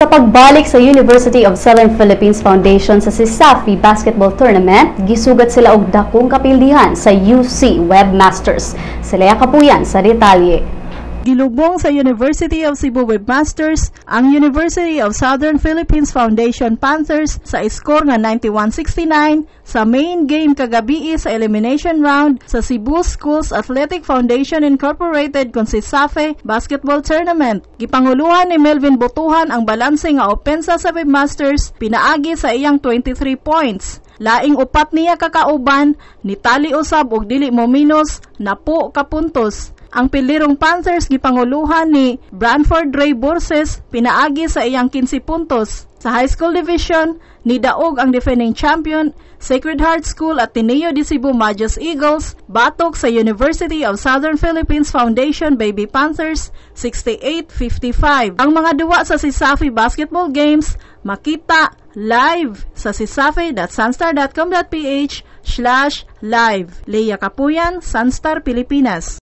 Sa pagbalik sa University of Southern Philippines Foundation sa CESAFI Basketball Tournament, gisugat sila og dakong kapildihan sa UC Webmasters. Sila Kapuyan sa detalye. Gilubong sa University of Cebu Webmasters ang University of Southern Philippines Foundation Panthers sa score nga 91-69 sa main game kagabii sa elimination round sa Cebu Schools Athletic Foundation Incorporated kon CESAFI Basketball Tournament. Gipanguluhan ni Melvin Butuhan ang balanse nga opensa sa Webmasters pinaagi sa iyang 23 points. Laing upat niya kakauban nitali usab og dili mo minus 10 ka puntos. Ang pilirong Panthers gipanguluhan ni Branford Ray Borses pinaagi sa iyang 15 puntos. Sa high school division, nidaog ang defending champion Sacred Heart School Ateneo de Cebu Madyaas Eagles batok sa University of Southern Philippines Foundation Baby Panthers 68-55. Ang mga duwa sa CESAFI Basketball Games makita live sa cesafi.sunstar.com.ph/live. Leia Kapuyan, Sunstar Pilipinas.